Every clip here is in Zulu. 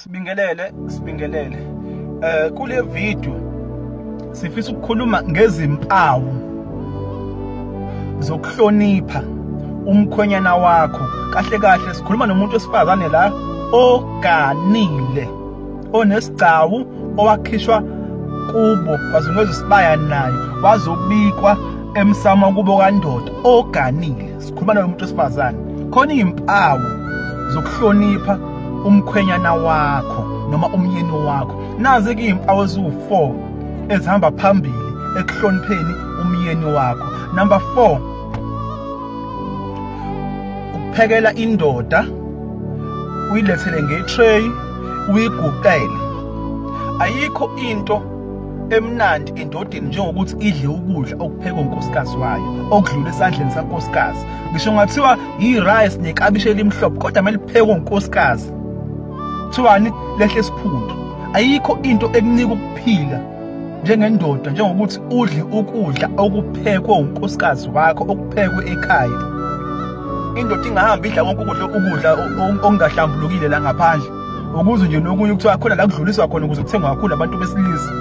Sibingelele, sibingelele. Kule video sifisa ukukhuluma ngezimpawu zokuhlonipha umkhwenyana wakho. Kahle kahle sikhuluma nomuntu wesifazane la oganile, onesigcawu, owakhishwa kubo wazungeza isibaya naye wazobikwa emsamo kubo kandoda oganile. Sikhuluma nalomuntu wesifazane. Khona izimpawu zokuhlonipha umkhwenyana wakho noma umyeni wakho. Nazi-ke iy'mpawu eziwu-4 ezihamba phambili ekuhlonipheni umyeni wakho. Number 4, ukuphekela indoda uyilethele nge-tray, uyiguqele. Ayikho into emnandi endodeni njengokuthi idle ukudla okuphekwe unkosikazi wayo, okudlula esandleni sankosikazi. Ngisho ngathiwa yi-rice nekabishi elimhlophe, kodwa kumele liphekwe unkosikazi. Kuthiwani? Lehle esiphundu. Ayikho into ekunika ukuphila njengendoda njengokuthi udle ukudla okuphekwe unkosikazi wakho, okuphekwe ekhaya. Indoda ingahamba idla konke ukudla okungahlambulukile la ngaphandle, ukuze nje nokunye kuthiwa khona la kudluliswa khona ukuze kuthengwe kakhulu abantu besilisa.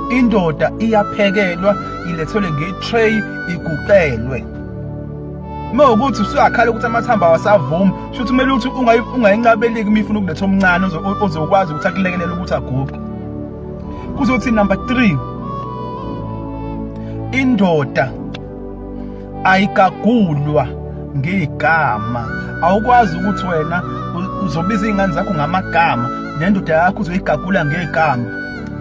Indoda iyaphekelwa, ilethelwe nge-tray, iguqelwe. Uma ukuthi usuyakhala ukuthi amathambo awasavumi, shuthi kumele ukuthi ungayinqabeliki uma ifuna ukuletha omncane ozokwazi ukuthi akulekelele ukuthi aguqe. Kuzothi number 3, indoda ayigagulwa ngegama. Awukwazi ukuthi wena uzobiza iy'ngane zakho ngamagama, nendoda yakho uzoyigagula ngegama.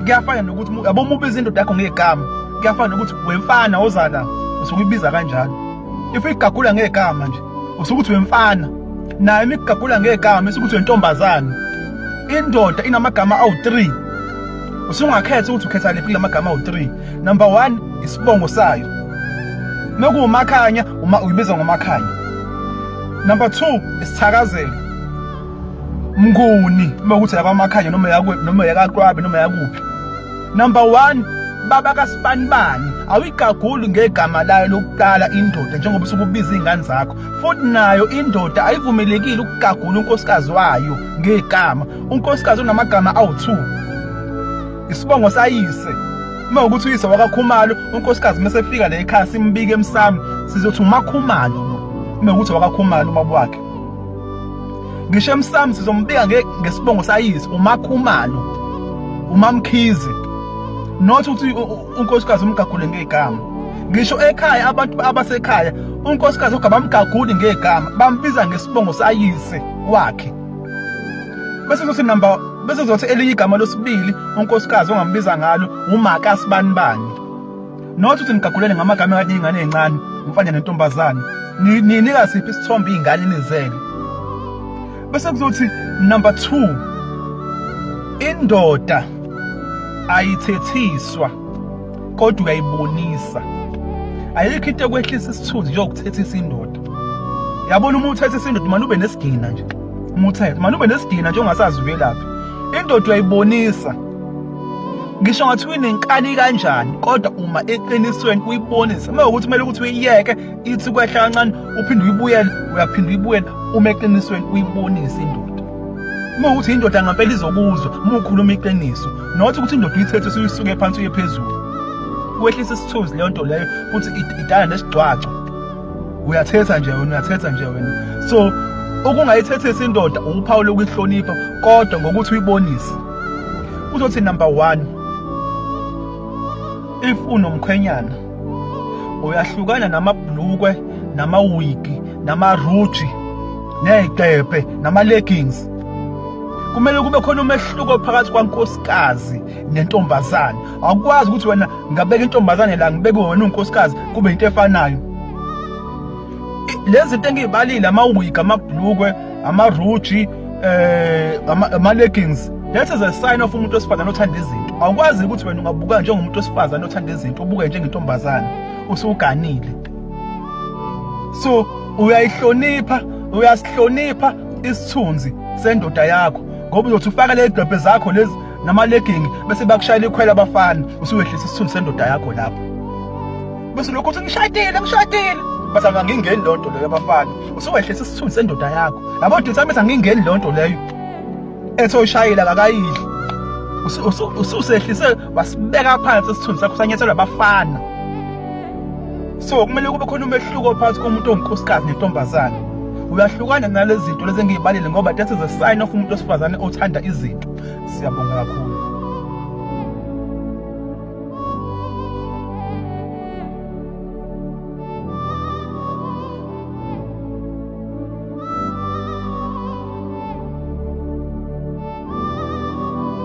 Kuyafana nokuthi yabo uma ubiza indoda yakho ngegama, kuyafana nokuthi wemfana ozala, usuke uyibiza kanjalo. If uyigagula ngegama nje, usuke uthi wemfana. Naye uma ikugagula ngegama, usuke uthi wentombazane. Indoda inamagama awu-3. Usungakhetha ukuthi ukhetha liphi kulamagama awu-3. Number 1, isibongo sayo. MekuwuMakhanya, uma uyibiza ngoMakhanya. Number 2, isithakazelo. Mnguni, uma ukuthi yakwaMakhanya noma yakwe noma yakaQwabe noma yakuphi. Number 1, baba kaSibanibani, awuyigaguli ngegama layo lokuqala indoda njengoba usukubiza izingane zakho. Futhi nayo indoda ayivumelekile ukugagula unkosikazi wayo ngegama. Unkosikazi unamagama awu-2. Isibongo sayise. Uma ukuthi uyise wakaKhumalo, unkosikazi uma sefika la ekhaya simbike emsamo, sizothi uMakhumalo lo. Uma ukuthi wakaKhumalo ubaba wakhe. Ngisho emsamo sizombika ngesibongo sayise, uMakhumalo, uMamkhize. Not ukuthi unkosikazi umgagule ngegama. Ngisho ekhaya abantu abasekhaya, unkosikazi ogabamgaguli ngegama, bambiza ngesibongo sayise wakhe. Bese kuzothi number bese kuzothi elinye igama losibili unkosikazi ongambiza ngalo umaka sibanibani. Not ukuthi nigagulele ngamagama ekade ingane ezincane, umfana nentombazane. Ninika siphi isithombe izingane nizele. Bese kuzothi number 2, indoda ayithethiswa kodwa uyayibonisa. Ayikho into ekwehlisa isithunzi njengokuthethisa indoda. Yabona uma uthethisa indoda manje ube nesigina nje. Uma uthetha manje ube nesigina nje ongasazi uvelaphi. Indoda uyayibonisa. Ngisho ngathi uyinenkani kanjani, kodwa uma eqinisweni uyibonise. Uma ukuthi kumele ukuthi uyiyeke ithi kwehla kancane uphinde uyibuyele, uyaphinda uyibuyele, uma eqinisweni uyibonise indoda. Uma ukuthi indoda ngempela izokuzwa uma ukhuluma iqiniso, not ukuthi indoda uyithethe usuyisuke phansi uye phezulu. Kwehlisa isithunzi leyo nto leyo, futhi idala nesigcwagcwa. Uyathetha nje wena, uyathetha nje wena. So ukungayithethisi indoda uphawu lokuyihlonipha, kodwa ngokuthi uyibonise. Uzothi number 1, if unomkhwenyana uyahlukana namabhlukwe, namawigi, namaruji, nezigqebhe, nama-leggings. Kumele kube khona umehluko phakathi kwankosikazi nentombazane. Awukwazi ukuthi wena ngabeka intombazane la, ngibeke wena unkosikazi, kube into efanayo. Lezi zinto engiyibalile, amawigi, amabhlukwe, amaruji, ama-leggings, that is a sign of umuntu wesifazane othanda izinto. Awukwazi ukuthi wena ungabuka njengomuntu wesifazane othanda izinto, ubuke njengentombazane usuganile. So uyayihlonipha, uyasihlonipha isithunzi sendoda yakho, ngoba uzothi ufaka lezi gqebhe zakho lezi nama-legging bese bakushayela ikhwela abafana, usuwehlisa isithunzi sendoda yakho lapho. Bese lokhu uthi ngishadile, ngishadile, bathi angingeni leyo nto leyo abafana, usuwehlisa isithunzi sendoda yakho. Yabo dithami, angingeni leyo nto leyo. Ethi oyishayile akakayidli. Ususehlise wasibeka phansi isithunzi sakho sanyathelwa abafana. So kumele kube khona umehluko phakathi komuntu ongunkosikazi nentombazane. Uyahlukana nalezi zinto lezi engiyibalile ngoba that is a sign of umuntu wesifazane othanda izinto. Siyabonga kakhulu.